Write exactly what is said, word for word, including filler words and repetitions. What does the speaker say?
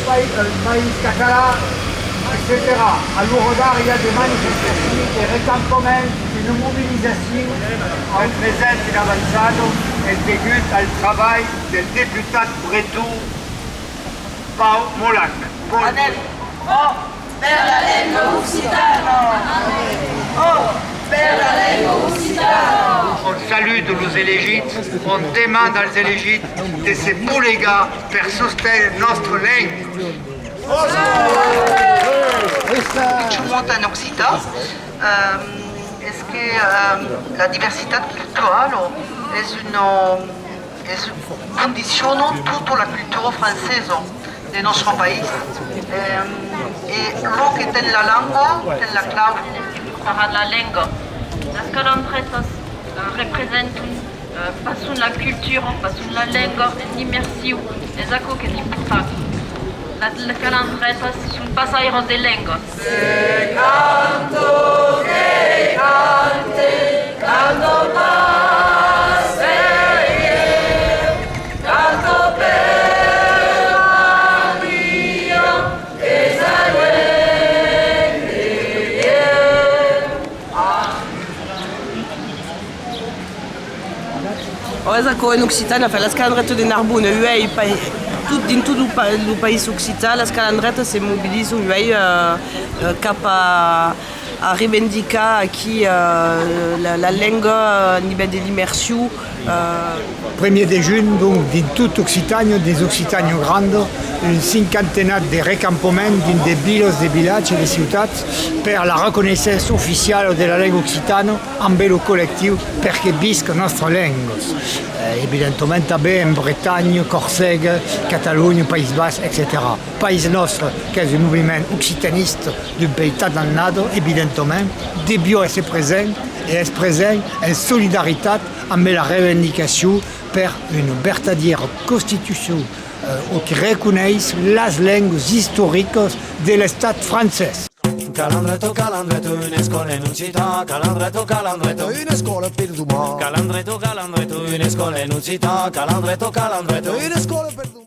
País, el País Català, etcetèra. A l'ora d'ara i a de manifestacions, de recampaments, una mobilizacion. Al present, l'avançada es degut al trabalh del deputat breton Pau Molan. Paul. Anem. Oh, per la lenga occitana! Oh, per la lenga occitana! On saluda los elegits, on demanda als elegits de se bolegar per sosténer nòstra lenga. Pichon mot en occitan, eh, es que, eh, la diversitat culturala es una, es, condiciona tota la cultura francesa de nòstre país. Eh, e lo que ten la lenga, ten la clau. Parar la lenga. Las calandretas, eh, representan, eh, passon la cultura, passon la lenga en immersion. Es aquò qu'es important. Las, las calandretas son passairas de lengas. Ò, es aquò en occitan, enfin, las calandretas de Narbona, uèi, pa-, tot, dins tot lo pa-, lo país occitan, las calandretas se mobilizan uèi, eh, eh, cap a, a revendicar aquí, eh, la, la lenga a nivèl de l'immersion, eh. Premier de junh, donc, dins tot Occitània, dins Occitània granda, un cinquantenat de recampaments dins de vilas, de vilatges e de ciutats per la reconeissença oficiala de la lenga occitana ambe lo collectiu Perque visca nòstras lengas. Eh, evidentament tanben en Bretanha, Corsega, Catalonha, País Basc, etcetèra. País Nòstre, qu'es un moviment occitanista dempuèi tant d'annadas, evidentament, deviá èsser present e es present en solidaritat ambe la revendicacion per una vertadièra constitucion, eh, o qui reconeis las lengas istoricas de l'Estat francés. Calandreta, calandreta, una escòla en occitan, calandreta, calandreta, una escòla per doman. Calandreta, calandreta, una escòla en occitan, calandreta, calandreta, una escòla per doman.